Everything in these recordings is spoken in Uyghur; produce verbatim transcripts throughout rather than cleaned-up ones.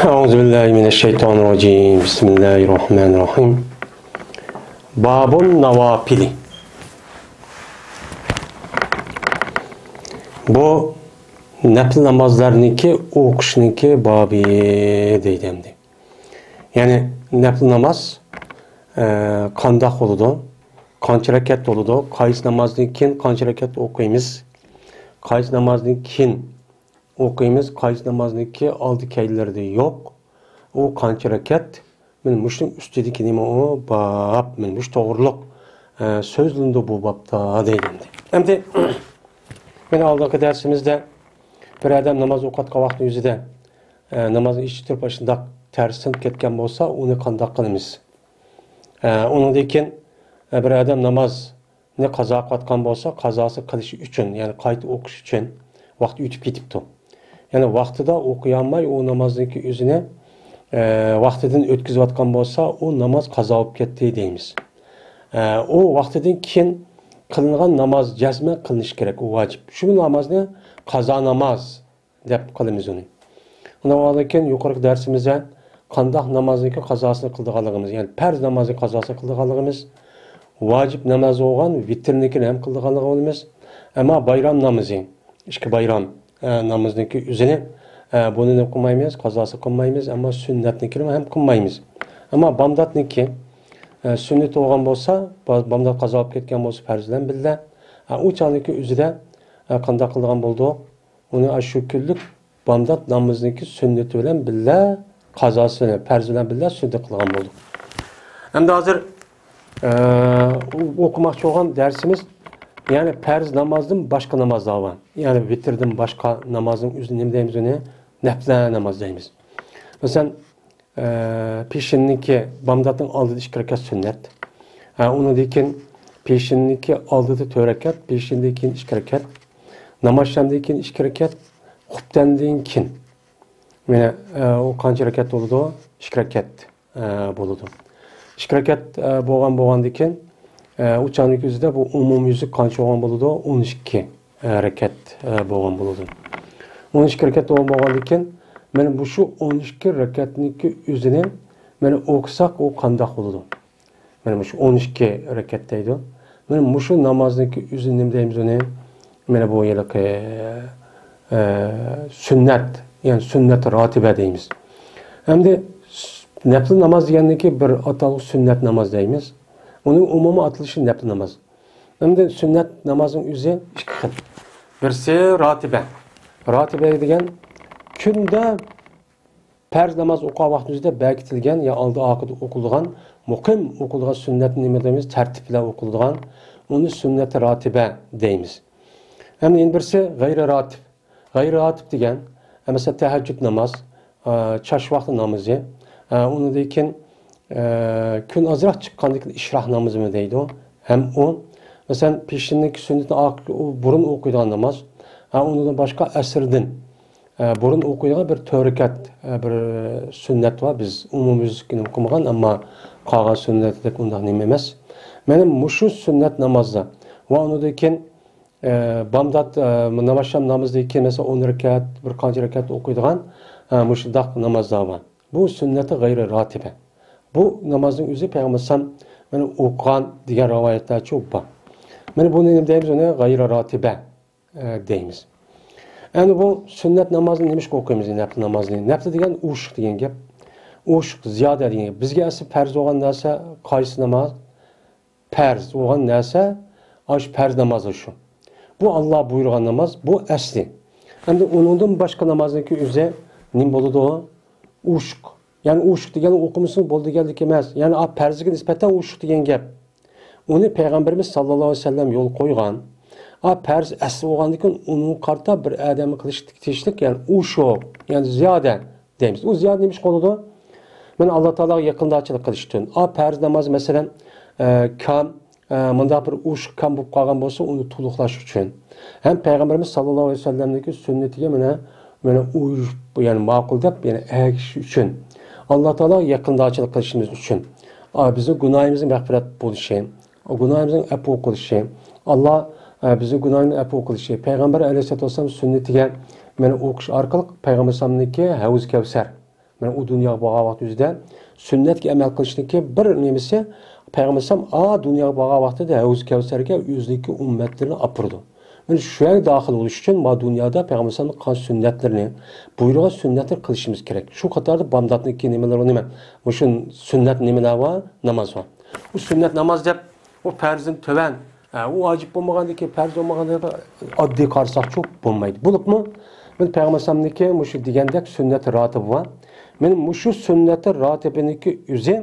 أعوذ بالله من الشيطان الرجيم. بسم الله الرحمن الرحيم. باب النوافل. بۇ نەپلى نامازلارنىڭكى ئوقۇشنىڭكى بابى دەيدۇ ئەمدى. يەنى نەپلى ناماز، ئە، قانداق بولىدۇ؟ قانچە رەكەت بولىدۇ؟ قايسى نامازدىن كېيىن قانچە رەكەت ئوقۇيمىز؟ قايسى نامازدىن كېيىن ئوقۇيمىز، قايسى نامازنىڭكى ئالدى كەينىلىرىدە يوق. ئۇ قانچە رەكەت؟ مانا مۇشۇنىڭ ئۈستىدىكى نېمە ئۇ؟ باب. مانا مۇشۇ توغرۇلۇق، ئە، سۆزلىنىدۇ بۇ بابتا دەيدۇ ئەمدى. ئەمدى مانا ئالدىنقى دەرسىمىزدە بىر ئادەم ناماز ئوقۇۋاتقان ۋاقتىنىڭ ئۆزىدە، ئە، نامازنى ئىچى تۇرۇپ ئاشۇنداق تەرسىنىپ كەتكەن بولسا، ئۇنى قانداق قىلىمىز؟ ئە، ئۇنىڭدىن كېيىن، ئە، بىر ئادەم ناماز نى قازا قىلىۋاتقان بولسا، قازاسى قىلىش ئۈچۈن، يەنى قايتا ئوقۇش ئۈچۈن ۋاقتى ئۆتۈپ كېتىپتۇ. يەنى ۋاقتىدا ئوقۇيالماي، ئۇ نامازنىڭكى ئۆزىنى، ئە، ۋاقتىدىن ئۆتكۈزۈۋاتقان بولسا، ئۇ ناماز قازا بولۇپ كەتتى دەيمىز. ئە، ئۇ ۋاقتىدىن كېيىن قىلىنغان ناماز جەزمەن قىلىنىشى كېرەك، ئۇ ۋاجىپ. شۇ نامازنى قازا ناماز دەپ قىلىمىز ئۇنى. ئۇنىڭ ئالدىدىن كېيىن يۇقىرىقى دەرسىمىزدە قانداق نامازنىڭكى قازاسىنى قىلىدىغانلىقىمىز، يەنى پەرز نامازنىڭ قازاسىنى قىلىدىغانلىقىمىز، ۋاجىپ ناماز بولغان ۋىتىرنىڭكىنى ھەم قىلىدىغانلىقىمىز. ئەمما بايرام نامىزى، ئىككى بايرام، ئە، نامىزىنىڭكى ئۆزىنى، ئە، بۇنى نېمە قىلمايمىز، قازاسى قىلمايمىز، ئەمما سۈننەتنىڭكىنى ھەم قىلمايمىز. ئەمما بامداتنىڭكى، ئە، سۈننىتى بولغان بولسا، با-، بامدات قازا بولۇپ كەتكەن بولسا پەرز بىلەن بىللە، ئە، ئۇ چاغنىڭكى ئۆزىدە، ئە، قانداق قىلىدىغان بولدۇق؟ ئۇنى ئاشۇ كۈنلۈك بامدات نامىزىنىڭكى سۈننىتى بىلەن بىللە قازاسىنى، پەرز بىلەن بىللە سۈننەت قىلغان بولدۇق. ئەمدى ھازىر، ئە، ئوقۇماقچى بولغان دەرسىمىز، يەنى پەرز نامازدىن باشقا نامازلار بار. يەنى ۋىتىردىن باشقا نامازنىڭ ئۆزىنى نېمە دەيمىز ئۇنى؟ نەپلە ناماز دەيمىز. مەسىلەن، ئە، پېشىننىڭكى بامداتنىڭ ئالدىدا ئىككى رەكەت سۈننەت. ئە، ئۇنىڭدىن كېيىن پېشىننىڭكى ئالدىدا تۆت رەكەت، پېشىندىن كېيىن ئىككى رەكەت. نامازشامدىن كېيىن ئىككى رەكەت، خۇپتەندىن كېيىن. مانا، ئە، ئۇ قانچە رەكەت بولىدۇ؟ ئىككى رەكەت، ئە، بولىدۇ. ئىككى رەكەت، ئە، بولغان، بولغاندىن كېيىن، ئە، ئۇ چاغنىڭ ئۆزىدە بۇ ئومۇميۈزلۈك قانچە بولغان بولىدۇ؟ ئون ئىككى، ئە، رەكەت، ئە، بولغان بولىدۇ. ئون ئىككى رەكەت بولغان، بولغاندىن كېيىن، مانا مۇشۇ ئون ئىككى رەكەتنىڭكى ئۆزىنى مانا ئوقۇساق، ئۇ قانداق بولىدۇ؟ مانا مۇشۇ ئون ئىككى رەكەت دەيدۇ. مانا مۇشۇ نامازنىڭكى ئۆزىنى نېمە دەيمىز ئۇنى؟ مانا بۇ ھېلىقى، ئە، سۈننەت، يەنى سۈننەت راتىبە دەيمىز. ئەمدى س-، نەپلى ناماز دېگەندىكى بىر ئاتالغۇ سۈننەت ناماز دەيمىز. ئۇنىڭ ئومۇمىي ئاتىلىشى نەپلى ناماز. ئەمدى سۈننەت نامازنىڭ ئۆزى ئىككى خىل. بىرسى راتىبە. راتىبە دېگەن كۈندە پەرز ناماز ئوقۇغان ۋاقتىمىزدا بەكىتىلگەن يا ئالدى ئارقىدا ئوقۇلىدىغان، مۇقىم ئوقۇلىدىغان سۈننەتنى نېمە دەيمىز؟ تەرتىپ بىلەن ئوقۇلىدىغان، ئۇنى سۈننەتى راتىبە دەيمىز. ھەم يەنە بىرسى غەيرىي راتىب. غەيرىي راتىب دېگەن، ئە، مەسىلەن، تەھەججۇد ناماز، ئە، چاش ۋاقتى نامىزى، ئە، ئۇنىڭدىن كېيىن، ئە، كۈن ئازراق چىققاندىن كېيىن ئىشراق نامىزىمۇ دەيدۇ. ھەم ئۇ، مەسىلەن، پېشىننىڭكى سۈننىتىنى ئا-، ئۇ بۇرۇن ئوقۇيدىغان ناماز. ھە، ئۇنىڭدىن باشقا ئەسىردىن، ئە، بۇرۇن ئوقۇيدىغان بىر تۆت رەكەت، ئە، بىر سۈننەت بار. بىز ئومۇميۈزلۈك نېمە قىلمىغان، ئەمما قالغان سۈننەتلىك ئۇنداق نېمە ئەمەس. مانا مۇشۇ سۈننەت نامازدا ۋە ئۇنىڭدىن كېيىن، ئە، بامدات، ئە، نامازشام نامىزىدىن كېيىن، مەسىلەن، ئون رەكەت، بىر قانچە رەكەت ئوقۇيدىغان، ئە، مۇشۇنداق نامازلار بار. بۇ سۈننەتى غەيرىي راتىبە. بۇ نامازنىڭ ئۆزى پەيغەمبەر ئەلەيھىسسالام مانا ئوقۇغان دېگەن رىۋايەتلەرچۇ بار. مانا بۇنى نېمە دەيمىز؟ ئۇنى غەيرىي راتىبە، ئە، دەيمىز. ئەمدى بۇ سۈننەت نامازنى نېمىشقا ئوقۇيمىز؟ نەپلى نامازنى. نەپلى دېگەن ئوشۇق دېگەن گەپ. ئوشۇق، زىيادە دېگەن گەپ. بىزگە ئەسلى پەرز بولغان نەرسە قايسى ناماز؟ پەرز بولغان نەرسە، ئاشۇ پەرز نامازى شۇ. بۇ ئاللا بۇيرۇغان ناماز، بۇ ئەسلى. ئەمدى ئۇنىڭدىن باشقا نامازنىڭكى ئۆزى نېمە بولىدۇ؟ ئوشۇق. يەنى ئوشۇق دېگەن ئوقۇمىسىڭىز بولىدىغانلىق ئەمەس. يەنى ئا پەرزگە نىسبەتەن ئوشۇق دېگەن گەپ. ئۇنى پەيغەمبىرىمىز ساللاللاھۇ ئەلەيھى ۋەسەللەم يول قويغان. ئا پەرز ئەسلى بولغاندىن كېيىن ئۇنىڭغا قارىتا بىر ئادەمگە قىلىشلىق تېگىشلىك، يەنى ئوشۇق، يەنى زىيادە دەيمىز. ئۇ زىيادە نېمە ئىش قىلىدۇ؟ مانا ئاللا تائالاغا يېقىندارچىلىق قىلىش ئۈچۈن. ئا پەرز ناماز، مەسىلەن، ئە، كام، ئە، مۇنداق بىر ئوشۇق كام بولۇپ قالغان بولسا، ئۇنى تولۇقلاش ئۈچۈن. ھەم پەيغەمبىرىمىز ساللاللاھۇ ئەلەيھى ۋەسەللەمنىڭكى سۈننىتىگە مانا، مانا ئۇيۇشۇپ، يەنى ماقۇل دەپ، يەنى ئەگىشىش ئۈچۈن. ئاللا تائالاغا يېقىندارچىلىق قىلىشىمىز ئۈچۈن. ئا، بىزنىڭ گۇناھىمىزنىڭ مەغپىرەت بولۇشى، گۇناھىمىزنىڭ ئەپۇ قىلىشى. ئاللا، ئە، بىزنىڭ گۇناھىمىزنى ئەپۇ قىلىشى. پەيغەمبەر ئەلەيھىسسالاتۇ ۋەسسالام سۈننىتىگە مانا ئوقۇش ئارقىلىق پەيغەمبەر ئەلەيھىسسالامنىڭكى ھەۋزى كەۋسەر. مانا ئۇ دۇنياغا بارغان ۋاقتى ئۆزىدە سۈننەتكە ئەمەل قىلىشنىڭكى بىر نېمىسى، پەيغەمبەر ئەلەيھىسسالام ئا دۇنياغا بارغان ۋاقتىدا ھەۋزى كەۋسەرگە ئۆزىنىڭكى ئۈممەتلىرىنى ئاپىرىدۇ. مانا شۇ يەرگە داخىل بولۇش ئۈچۈن ما دۇنيادا پەيغەمبەر ئەلەيھىسسالامنىڭ قىلغان سۈننەتلىرىنى، بۇيرۇغان سۈننەتلىرىنى قىلىشىمىز كېرەك. شۇ قاتاردا بامداتنىڭكى نېمىلىرى نېمە؟ مۇشۇ سۈننەت نېمىلەر بار؟ ناماز بار. ئۇ سۈننەت ناماز دەپ، ئۇ پەرزدىن تۆۋەن، ئە، ئۇ ۋاجىپ بولمىغاندىكى، پەرز بولمىغاندىكى ئاددىي قارىساقچۇ بولمايدۇ. بولۇپمۇ، مانا پەيغەمبەر ئەلەيھىسسالامنىڭكى مۇشۇ دېگەندەك سۈننەت راتىبى بار. مانا مۇشۇ سۈننەت راتىبىنىڭكى ئۆزى،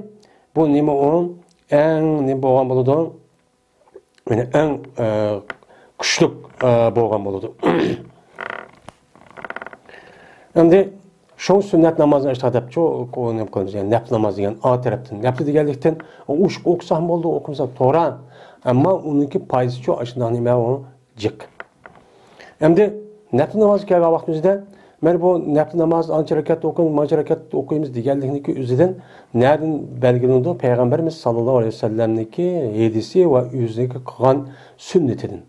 بۇ نېمە ئۇ؟ ئەڭ نېمە بولغان بولىدۇ؟ يەنى ئەڭ، ئە، كۈچلۈك، ئە، بولغان بولىدۇ. ئەمدى شۇ سۈننەت نامازنى ئاشتا دەپچۇ، نېمە قىلىمىز، يەنى نەپلى ناماز دېگەن ئا تەرەپتىن. نەپلى دېگەنلىكتىن ئوشۇق ئوقۇساقمۇ بولىدۇ، ئوقۇمىساق توغرا. ئەمما ئۇنىڭكى پايدىسىچۇ ئاشۇنداق نېمە ئۇ؟ جىق. ئەمدى نەپلى نامازغا كەلگەن ۋاقتىمىزدا، مانا بۇ نەپلى ناماز ئانچە رەكەت ئوقۇيمىز، مانچە رەكەت ئوقۇيمىز دېگەنلىكنىڭكى ئۆزىدىن نەدىن بەلگىلىنىدۇ؟ پەيغەمبىرىمىز ساللاللاھۇ ئەلەيھى ۋەسەللەمنىڭكى ھەدىسى ۋە ئۆزىنىڭكى قىلغان سۈننىتىدىن.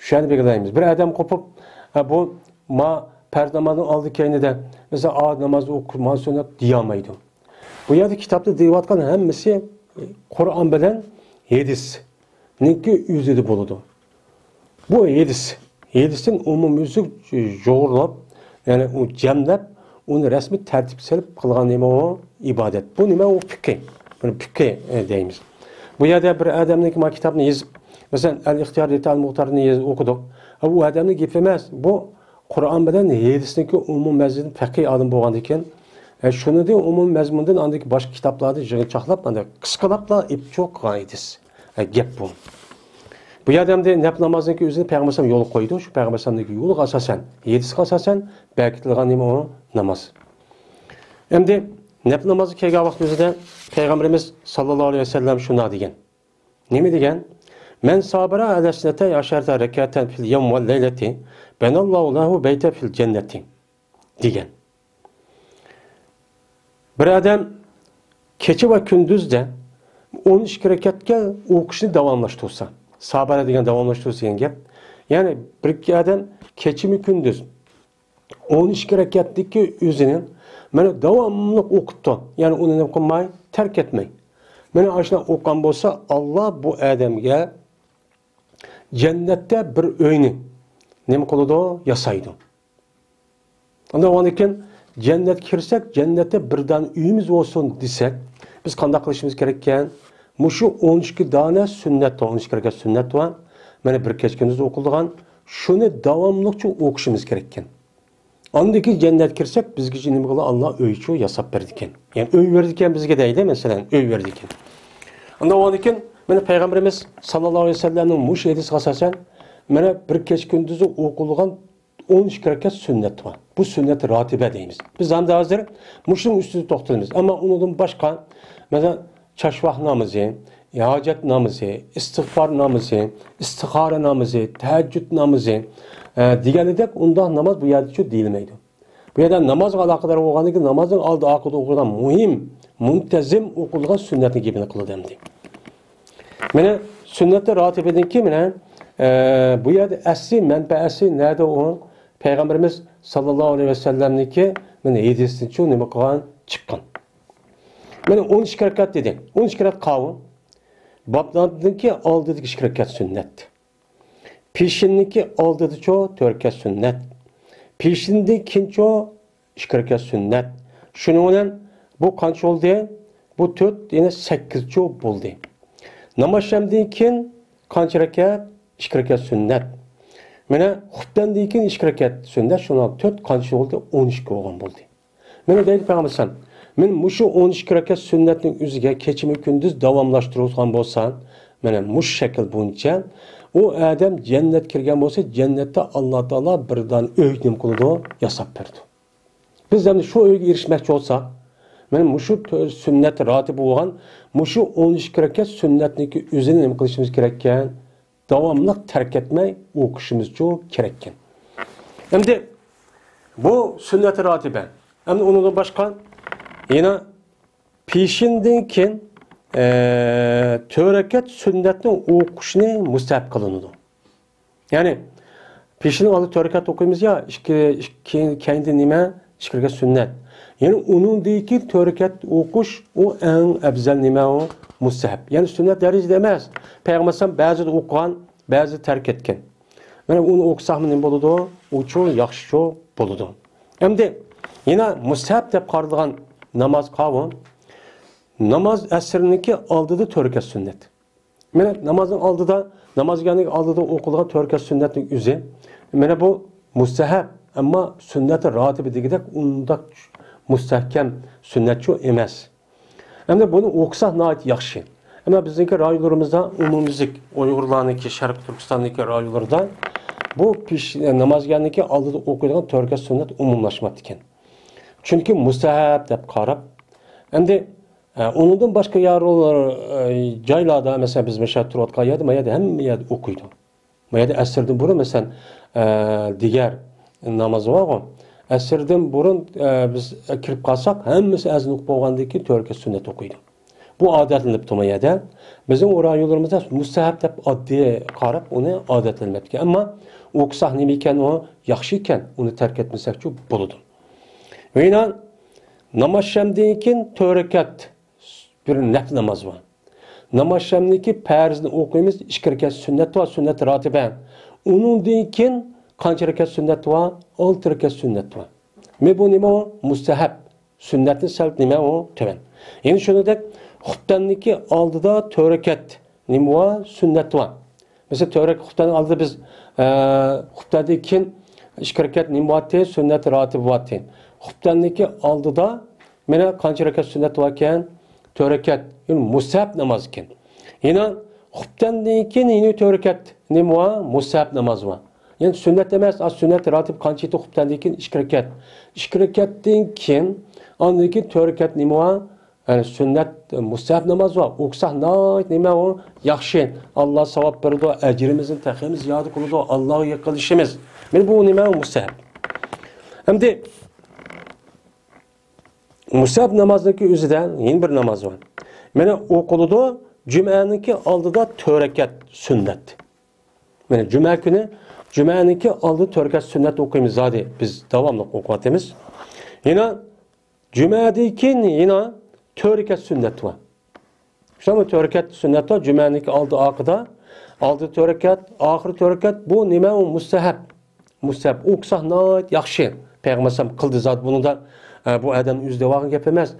شۇ يەردە بەلگىلەيمىز. بىر ئادەم قوپۇپ، ھە، بۇ ما پەرز نامازنىڭ ئالدى كەينىدە، مەسىلەن، ئا ناماز ئوقۇ، ما سۈننەت دېيەلمەيدۇ. بۇ يەردە كىتابتا دېيىۋاتقان ھەممىسى قۇرئان بىلەن ھەدىسنىڭكى ئۆزىدە بولىدۇ. بۇ ھەدىس، ھەدىستىن ئومۇميۈزلۈك جۇغۇرلاپ، يەنى ئۇ جەملەپ، ئۇنى رەسمىي تەرتىپكە سېلىپ قىلغان نېمە ئۇ؟ ئىبادەت. بۇ نېمە ئۇ؟ پىقھى. بۇنى پىقھى، ئە، دەيمىز. بۇ يەردە بىر ئادەمنىڭكى ما كىتابنى يېزىپ، مەسىلەن، ئەل ئىختىيار لىتال مۇختارنى يېزىپ ئوقۇدۇق. ئە، ئۇ ئادەمنىڭ گېپى ئەمەس. بۇ قۇرئان بىلەن ھەدىسنىڭكى ئومۇم مەزمۇنىدىن پەقىھ ئالىم بولغاندىكىن، ئە، شۇنىدى ئومۇم مەزمۇندىن ئاندىكى باشقا كىتابلاردا يىغىنچاقلاپ، ئانداق قىسقىلاپلا ئېپچۇ قىلغان ھەدىس. ئە، گەپ بۇ. بۇ يەردە ئەمدى نەپلى نامازنىڭكى ئۆزىنى پەيغەمبەر ئەلەيھىسسالام يولغا قويىدۇ. شۇ پەيغەمبەر ئەلەيھىسسالامنىڭكى يولىغا ئاساسەن، ھەدىسكە ئاساسەن بەركىتىلغان نېمە ئۇ؟ ناماز. ئەمدى نەپلى نامازغا كەلگەن ۋاقتىمىزدا پەيغەمبىرىمىز ساللاللاھۇ ئەلەيھى ۋەسەللەم شۇنداق دېگەن. نېمە دېگەن؟ مەن سابەرە ئەلە سىنەتەي ئەشەرەتە رەكەتەن فىل يەۋم ۋەل لەيلەتى بەنەللاھۇ لەھۇ بەيتە فىل جەننەتى دېگەن. بىر ئادەم كېچە ۋە كۈندۈزدە ئون ئىككى رەكەتكە ئوقۇشنى داۋاملاشتۇرسا، سابەرە دېگەن داۋاملاشتۇرسا دېگەن گەپ. يەنى بىر ئادەم كېچىمۇ كۈندۈز ئون ئىككى رەكەتتىكى ئۆزىنى مانا داۋاملىق ئوقۇپتۇ. يەنى ئۇنى نېمە قىلماي، تەرك ئەتمەي. مانا ئاشۇنداق ئوقۇغان بولسا، ئاللا بۇ ئادەمگە جەننەتتە بىر ئۆينى نېمە قىلىدۇ؟ ياسايدۇ. ئاندىن كېيىن جەننەتكە كىرسەك، جەننەتتە بىر دانە ئۆيىمىز بولسۇن دېسەك، بىز قانداق قىلىشىمىز كېرەككەن؟ مۇشۇ ئون ئىككى دانە سۈننەت بار، ئون ئىككى رەكەت سۈننەت بار. مانا بىر كەچ كۈندۈز ئوقۇلىدىغان، شۇنى داۋاملىقچە ئوقۇشىمىز كېرەككەن. ئاندىن كېيىن جەننەتكە كىرسەك، بىزگىچە نېمە قىلىدۇ؟ ئاللا ئۆيچۇ ياساپ بېرىدىكەن. يەنى ئۆي بېرىدىكەن بىزگە دەيلى، مەسىلەن، ئۆي بېرىدىكەن. ئاندىن كېيىن مانا پەيغەمبىرىمىز ساللاللاھۇ ئەلەيھى ۋەسەللەمنىڭ مۇشۇ ھەدىسىگە ئاساسەن، مانا بىر كەچ كۈندۈزى ئوقۇلغان ئون ئىككى رەكەت سۈننەت بار. بۇ سۈننەت راتىبە دەيمىز. بىز ھەمدە ھازىر مۇشۇنىڭ ئۈستىدە توختىلىمىز. ئەمما ئۇنىڭدىن باشقا، مەسىلەن، چاشۋاق نامىزى، ھاجەت نامىزى، ئىستىغپار نامىزى، ئىستىخارە نامىزى، تەھەججۇد نامىزى، ئە، دېگەنىدەك ئۇنداق ناماز بۇ يەردىچۇ دېيىلمەيدۇ. بۇ يەردە نامازغا ئالاقىدار بولغاندىكىن نامازنىڭ ئالدى ئارقىدا ئوقۇلغان مۇھىم، مۇنتەزىم ئوقۇلغان سۈننەتنىڭ گېپىنى قىلىدۇ ئەمدى. مانا سۈننەتى راتىبىدىنكى مانا، ئە، بۇ يەردە ئەسلى مەنبەسى نەدە ئۇ؟ پەيغەمبىرىمىز ساللاللاھۇ ئەلەيھى ۋەسەللەمنىڭكى مانا ھەدىسىنچۇ نېمە قىلغان؟ چىققان. مانا ئون ئىككى رەكەت دېدى. ئون ئىككى رەكەت قاۋۇ. بامداتنىڭكى ئالدىدىكى ئىككى رەكەت سۈننەت. پېشىننىڭكى ئالدىدىچۇ تۆت رەكەت سۈننەت. پېشىندىن كېيىنچۇ ئىككى رەكەت سۈننەت. شۇنىڭ بىلەن بۇ قانچە بولدى؟ بۇ تۆت، يەنە سەككىزچۇ بولدى. ناماز شەمدىن كېيىن قانچە رەكەت؟ ئىككى رەكەت سۈننەت. مانا خۇتبەندىن كېيىن ئىككى رەكەت سۈننەت، شۇنىڭ تۆت قانچە بولدى؟ ئون ئىككى بولغان بولدى. مانا دەيدۇ پەيغەمبەر ئەلەيھىسسالام، مەن مۇشۇ ئون ئىككى رەكەت سۈننەتنىڭ ئۆزىگە كېچىمۇ كۈندۈز داۋاملاشتۇرۇۋاتقان بولسا، مانا مۇشۇ شەكىل بويىچە ئۇ ئادەم جەننەتكە كىرگەن بولسا، جەننەتتە ئاللا تائالا بىر دانە ئۆي نېمە قىلىدۇ؟ ياساپ بېرىدۇ. بىز ئەمدى شۇ ئۆيگە ئېرىشمەكچى بولساق، مانا مۇشۇ تۆ-، سۈننەت راتىبى بولغان مۇشۇ ئون ئىككى رەكەت سۈننەتنىڭكى ئۆزىنى نېمە قىلىشىمىز كېرەككەن؟ داۋاملىق تەرك ئەتمەي ئوقۇشىمىزچۇ كېرەككەن. ئەمدى بۇ سۈننەت راتىبە. ئەمدى ئۇنىڭدىن باشقا يەنە پېشىندىن كېيىن، ئە، تۆت رەكەت سۈننەتنى ئوقۇشنى مۇستەھەب قىلىنىدۇ. يەنى پېشىنىڭ ئالدىدا تۆت رەكەت ئوقۇيمىز يا، ئىككى، ئىككى، كەينىدىن نېمە؟ ئىككى رەكەت سۈننەت. يەنى ئۇنىڭدىن كېيىن تۆت رەكەت ئوقۇش، ئۇ ئەڭ ئەۋزەل نېمە ئۇ؟ مۇستەھەب. يەنى سۈننەت دەرىجىدە ئەمەس. پەيغەمبەر ئەلەيھىسسالام بەزىدە ئوقۇغان، بەزىدە تەرك ئەتكەن. مانا ئۇنى ئوقۇساقمۇ نېمە بولىدۇ؟ ئۇچۇ ياخشىچۇ بولىدۇ. ئەمدى يەنە مۇستەھەب دەپ قارىلىدىغان ناماز قاۋۇ. ناماز ئەسىرنىڭكى ئالدىدا تۆت رەكەت سۈننەت. مانا نامازنىڭ ئالدىدا، نامازگەرنىڭ ئالدىدا ئوقۇلغان تۆت رەكەت سۈننەتنىڭ ئۆزى، مانا بۇ مۇستەھەب، ئەمما سۈننەت راتىبى دېگۈدەك ئۇنداق مۇستەھكەم سۈننەتچۇ ئەمەس. ئەمدى بۇنى ئوقۇساق ناھايىتى ياخشى. ئەمما بىزنىڭكى رايونلىرىمىزدا ئومۇميۈزلۈك ئۇيغۇرلارنىڭكى، شەرقىي تۈركىستاندىكى رايونلىرىدا بۇ پېش، نامازگەرنىڭكى ئالدىدا ئوقۇيدىغان تۆت رەكەت سۈننەت ئومۇملاشماپتىكەن. چۈنكى مۇستەھەب دەپ قاراپ، ئەمدى ئە، ئۇنىڭدىن باشقا يەرلەر، ئە، جايلاردا، مەسىلەن، بىز مۇشۇ تۇرۇۋاتقان يەردە، ما يەردە ھەممە يەردە ئوقۇيدۇ. ما يەردە ئەسىردىن بۇرۇن، مەسىلەن، ئە، دىگەر ناماز بارغۇ. ئەسىردىن بۇرۇن، ئە، بىز كىرىپ قالساق، ھەممىسى ئەزان ئوقۇپ بولغاندىن كېيىن تۆت رەكەت سۈننەت ئوقۇيدۇ. بۇ ئادەتلىنىپتۇ ما يەردە. بىزنىڭ ئۇ رايونلىرىمىزدا مۇستەھەب دەپ ئاددىي قاراپ، ئۇنى ئادەتلەنمەپتىكەن. ئەمما ئوقۇساق نېمە ئىكەن ئۇ؟ ياخشى ئىكەن. ئۇنى تەرك ئەتمىسەكچۇ بولىدۇ. ۋە يەنە ناماز شەمدىن كېيىن تۆت رەكەت بىر نەپلى ناماز بار. ناماز شەمدىن كېيىن پەرزنى ئوقۇيمىز، ئىككى رەكەت سۈننەت بار، سۈننەت راتىبە. ئۇنىڭدىن كېيىن قانچە رەكەت سۈننەت بار؟ ئالتە رەكەت سۈننەت بار. مە بۇ نېمە ئۇ؟ مۇستەھەب. سۈننەتنى سەل نېمە ئۇ؟ تۆۋەن. يەنە شۇنىڭدەك خۇپتەندىكى ئالدىدا تۆت رەكەت نېمە بار؟ سۈننەت بار. مەسىلەن، تۆت رەكەت خۇپتەننىڭ ئالدىدا بىز، ئە، خۇپتەندىن كېيىن ئىككى رەكەت نېمە بارتى؟ سۈننەت راتىبى بارتى. خۇپتەندىكى ئالدىدا مانا قانچە رەكەت سۈننەت باركەن؟ تۆت رەكەت. يەنى مۇستەھەب ناماز ئىكەن. يەنە خۇپتەندىن كېيىن يەنە تۆت رەكەت نېمە بار؟ مۇستەھەب ناماز بار. يەنى سۈننەت ئەمەس، ئا، سۈننەت راتىب قانچە ئىدى خۇپتەندىن كېيىن؟ ئىككى رەكەت. ئىككى رەكەتتىن كېيىن، ئاندىن كېيىن تۆت رەكەت نېمە بار؟ يەنى سۈننەت، مۇستەھەب ناماز بار. ئوقۇساق ناھايىتى نېمە ئۇ؟ ياخشى. ئاللا ساۋاب بېرىدۇ، ئەجرىمىزنى تېخىمۇ زىيادە قىلىدۇ. ئاللاغا يېقىنلىشىمىز. مانا بۇ نېمە ئۇ؟ مۇستەھەب. ئەمدى مۇستەھەب نامازنىڭكى ئۆزىدە يەنە بىر ناماز بار. مانا ئوقۇلىدۇ جۈمەنىڭكى ئالدىدا تۆت رەكەت سۈننەت. مانا جۈمە كۈنى جۈمەنىڭكى ئالدىدا تۆت رەكەت سۈننەت ئوقۇيمىز زادى. بىز داۋاملىق ئوقۇۋاتىمىز. يەنە جۈمەدىن كېيىن يەنە تۆت رەكەت سۈننەت بار. شۇنداقمۇ؟ تۆت رەكەت سۈننەت بار. جۈمەنىڭكى ئالدى ئارقىدا. ئالدى تۆت رەكەت، ئاخىرى تۆت رەكەت. بۇ نېمە؟ ئۇ مۇستەھەب. مۇستەھەب. ئوقۇساق ناھايىتى ياخشى. پەيغەمبەر ئەلەيھىسسالام قىلدى زادى بۇنىڭدا. ئە، بۇ ئادەم ئۆزى دەۋالغان گەپ ئەمەس.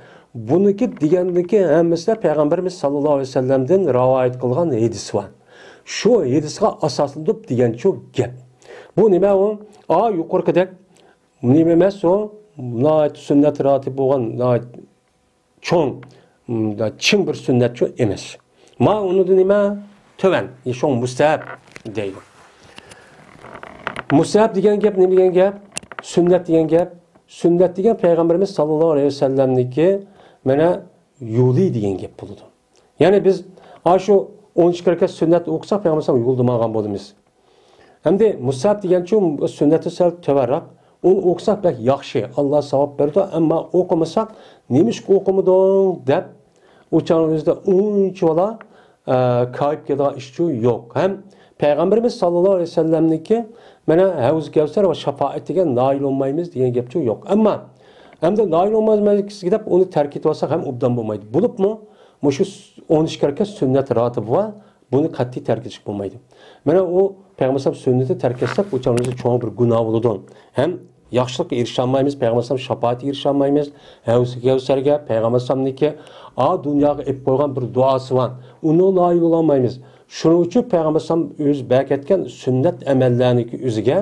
بۇنىڭكى دېگەندىكى ھەممىسىدە پەيغەمبىرىمىز ساللاللاھۇ ئەلەيھى ۋەسەللەمدىن رىۋايەت قىلغان ھەدىس بار. شۇ ھەدىسقا ئاساسلىنىپ دېگەنچۇ گەپ. بۇ نېمە ئۇ؟ ئا، يۇقىرىقىدەك نېمە ئەمەس ئۇ؟ ناھايىتى سۈننەت راتىب بولغان، ناھايىتى چوڭ، م، چىڭ بىر سۈننەتچۇ ئەمەس. ما ئۇنىڭدا نېمە؟ تۆۋەن. شۇڭا مۇستەھەب دەيدۇ. مۇستەھەب دېگەن گەپ نېمە دېگەن گەپ؟ سۈننەت دېگەن گەپ. سۈننەت دېگەن پەيغەمبىرىمىز ساللاللاھۇ ئەلەيھى ۋەسەللەمنىڭكى مانا يولى دېگەن گەپ بولىدۇ. يەنى بىز ئاشۇ ئون ئىككى رەكەت سۈننەت ئوقۇساق، پەيغەمبەر ئەلەيھىسسالام يولىدا ماڭغان بولىمىز. ئەمدى مۇستەھەب دېگەنچۇ سۈننەتتىن سەل تۆۋەنرەك. ئۇنى ئوقۇساق بەك ياخشى. ئاللا ساۋاب بېرىدۇ. ئەمما ئوقۇمىساق، نېمىشقا ئوقۇمىدىڭ دەپ، ئۇ چاغنىڭ ئۆزىدە ئۇنچىۋالا، ئە، كايىپ كېتىدىغان ئىشچۇ يوق. ھەم پەيغەمبىرىمىز ساللاللاھۇ ئەلەيھى ۋەسەللەمنىڭكى مانا ھەۋزى كەۋسەر ۋە شاپائەت دېگەن نائىل بولمايمىز دېگەن گەپچۇ يوق. ئەمما ئەمدى نائىل بولمايمىز دەپ ئۇنى تەرك ئېتىۋالساق ھەم ئوبدان بولمايدۇ. بولۇپمۇ مۇشۇ ئون ئىككى رەكەت سۈننەت راتىبى بار. بۇنى قەتئىي تەرك ئېتىشكە بولمايدۇ. مانا ئۇ پەيغەمبەر ئەلەيھىسسالام سۈننىتىنى تەرك ئەتسەك، ئۇ چاغدا چوڭ بىر گۇناھ بولىدۇ. ھەم ياخشىلىققا ئېرىشەلمەيمىز، پەيغەمبەر ئەلەيھىسسالام شاپائىتىگە ئېرىشەلمەيمىز. ھەۋزى كەۋسەرگە پەيغەمبەر ئەلەيھىسسالامنىڭكى ئا دۇنياغا ئېلىپ قويغان بىر دۇئاسى بار. ئۇنىڭغا نائىل بولالمايمىز. شۇنىڭ ئۈچۈن پەيغەمبەر ئەلەيھىسسالام ئۆزى بەركەتكەن سۈننەت ئەمەللەرنىڭكى ئۆزىگە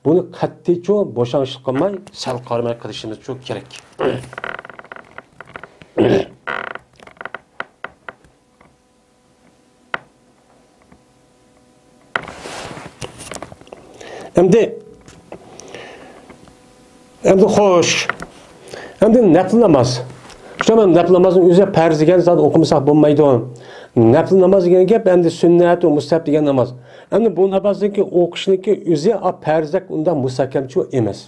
بۇنى قەتئىيچۇ بوشاڭلىق قىلماي، سەل قارىماي قىلىشىمىزچۇ كېرەك. ئەمدى، ئەمدى خوش. ئەمدى نەپلى ناماز. شۇ نەپلى نامازنىڭ ئۆزى پەرز دېگەن زات ئوقۇمىساق بولمايدۇ. نەپلى ناماز دېگەن گەپ ئەمدى سۈننەت ۋە مۇستەھەب دېگەن ناماز. ئەمدى بۇ نامازنىڭكى ئوقۇشنىڭكى ئۆزى ئا پەرزدەك ئۇنداق مۇستەھكەمچۇ ئەمەس.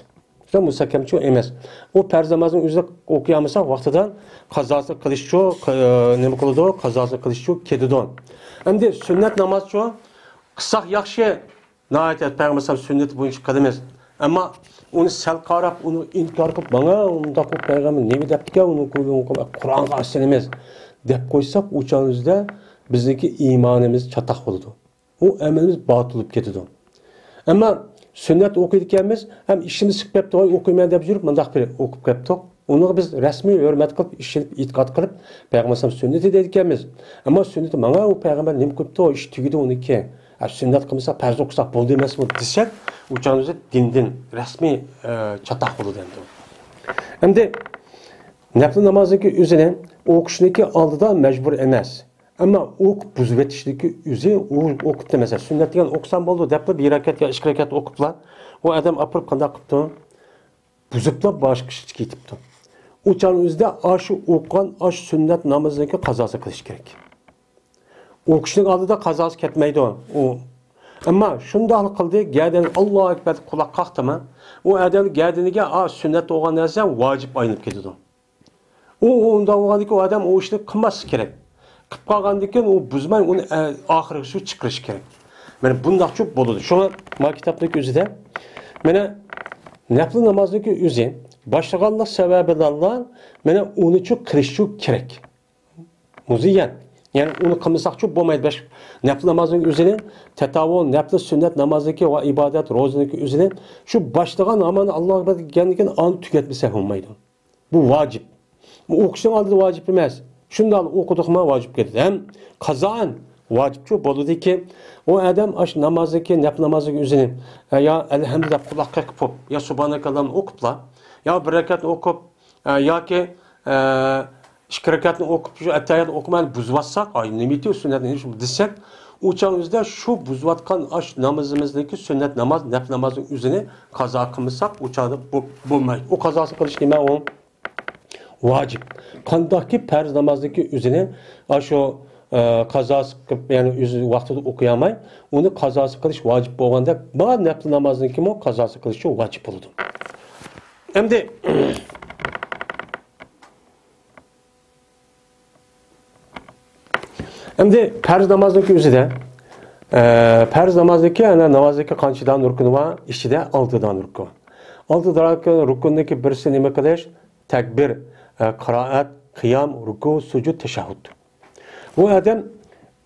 شۇ مۇستەھكەمچۇ ئەمەس. ئۇ پەرز نامازنىڭ ئۆزىنى ئوقۇيالمىساق ۋاقتىدا قازاسىنى قىلىشچۇ، ق-، نېمە قىلىدۇ؟ قازاسىنى قىلىشچۇ كېتىدۇ. ئەمدى سۈننەت نامازچۇ؟ قىلساق ياخشى. ناھايىتى پەيغەمبەر ئەلەيھىسسالام سۈننىتى بويىچە قىلىمىز. ئەمما ئۇنى سەل قاراپ، ئۇنى ئىنكار قىلىپ، ماڭا ئۇنداق بۇ پەيغەمبەر نېمە دەپتىكەن، ئۇنى قۇرئانغا ئاسىنىمىز دەپ قويساق، ئۇ چاغ ئۆزىدە بىزنىڭكى ئىمانىمىز چاتاق بولىدۇ. ئۇ ئەمىلىمىز باتىل بولۇپ كېتىدۇ. ئەمما سۈننەت ئوقۇيدىكەنمىز، ھەم ئىشىمىز چىقىپ كەپتۇ، ۋاي ئوقۇيمەن دەپ يۈرۈپ مۇنداق بىر ئوقۇپ كەپتۇق. ئۇنىڭغا بىز رەسمىي ھۆرمەت قىلىپ، ئىشىنىپ، ئېتىقاد قىلىپ، پەيغەمبەر ئەلەيھىسسالام سۈننىتى دەيدىكەنمىز. ئەمما سۈننىتى ماڭا ئۇ پەيغەمبەر نېمە قىلىپتۇ، ئىش تۈگىدى ئۇنىڭكى. ئە، سۈننەت قىلمىساق پەرز ئوقۇساق بولدى ئەمەسمۇ دېسەك، ئۇ چاغدا دىندىن رەسمىي، ئە، چاتاق بولىدۇ ئەمدى. ئەمدى نەپلى نامازنىڭكى ئۆزىنى ئوقۇشنىڭكى ئالدىدا مەجبۇر ئەمەس. ئەمما ئوقۇپ بۇزۇۋېتىشنىڭكى ئۆزى، ئۇ ئوقۇپتۇ مەسىلەن، سۈننەت دېگەن ئوقۇسام بولىدۇ دەپلا بىر رەكەت يا ئىككى رەكەت ئوقۇپلا، ئۇ ئادەم ئاپىرىپ قانداق قىپتۇ؟ بۇزۇپلا باشقا ئىشقا كېتىپتۇ. ئۇ چاغنىڭ ئۆزىدە ئاشۇ ئوقۇغان ئاشۇ سۈننەت نامىزىنىڭكى قازاسى قىلىش كېرەك. ئوقۇشنىڭ ئالدىدا قازاسى كەتمەيدۇ ئۇ. ئەمما شۇنداقلا قىلدى، گەدىنى ئاللاھۇ ئەكبەر دەپ قۇلاق قاقتىمۇ، ئۇ ئادەم گەدىنىگە ئا سۈننەت بولغان نەرسە ۋاجىپ ئايلىنىپ كېتىدۇ. ئۇ، ئۇ ئۇنداق بولغاندىكىن ئۇ ئادەم ئۇ ئىشنى قىلماسلىقى كېرەك. قىلىپ قالغاندىن كېيىن ئۇ بۇزماي ئۇنى، ئە، ئاخىرغىچە چىقىرىشى كېرەك. مانا بۇنداقچۇ بولىدۇ. شۇڭا ما كىتابنىڭكى ئۆزىدە مانا نەپلى نامازنىڭكى ئۆزى باشلىغانلىق سەۋەبى بىلەنلا مانا ئۇنىچۇ قىلىشچۇ كېرەك. مۇزەييەن. يەنى ئۇنى قىلمىساقچۇ بولمايدۇ. بەش نەپلى نامازنىڭ ئۆزىنى، تەتەۋۋۇ، نەپلى سۈننەت نامازنىڭكى ۋە ئىبادەت، روزىنىڭكى ئۆزىنى شۇ باشلىغان ھامان ئاللاھ ئەكبەر دېگەندىن كېيىن ئانى تۈگەتمىسە بولمايدۇ. بۇ ۋاجىپ. بۇ ئوقۇشنىڭ ئالدىدا ۋاجىپ ئەمەس. شۇنداق ئوقۇدۇقما ۋاجىپ كېتىدۇ. ھەم قازائەن ۋاجىپچۇ بولىدۇكى، ئۇ ئادەم ئاشۇ نامازنىڭكى، نەپلى نامازنىڭكى ئۆزىنى، ئە، يا ئەلھەمدۇلىللاھ قۇلاق قېقىپ، يا سۇبھانەكاللاھنى ئوقۇپلا، يا بىر رەكەت ئوقۇپ، ئە، ياكى، ئە، ئىككى رەكەتنى ئوقۇپ، شۇ ئەتتەھىياتنى ئوقۇماي بۇزۇۋاتساق، ئاي، نېمە ئېيتىۋ سۈننەتنى دېسەك، ئۇ چاغ ئۆزىدە شۇ بۇزۇۋاتقان ئاشۇ نامىزىمىزنىڭكى سۈننەت ناماز، نەپلى نامازنىڭ ئۆزىنى قازا قىلمىساق، ئۇ چاغدا بو-، بولمايدۇ. ئۇ قازاسى قىلىش نېمە ئۇ؟ ۋاجىپ. قانداقكى پەرز نامازنىڭكى ئۆزىنى ئاشۇ، ئە، قازاسى قىلىپ، يەنى ئۆزى ۋاقتىدا ئوقۇيالماي، ئۇنى قازاسى قىلىش ۋاجىپ بولغاندەك، بار نەپلى نامازنىڭكىمۇ قازاسى قىلىشى ۋاجىپ بولىدۇ. ئەمدى، ئەمدى پەرز نامازنىڭكى ئۆزىدە، ئە، پەرز نامازنىڭكى، ئەنە، نامازنىڭكى قانچە دانە رۇكنى بار؟ ئىچىدە ئالتە دانە رۇكنى بار. ئالتە دانە رۇكنىڭكى بىرسى نېمە قىلىش؟ تەكبىر، ئە، قىرائەت، قىيام، رۇكۇ، سۇجۇد، تەشەھھۇد. بۇ ئادەم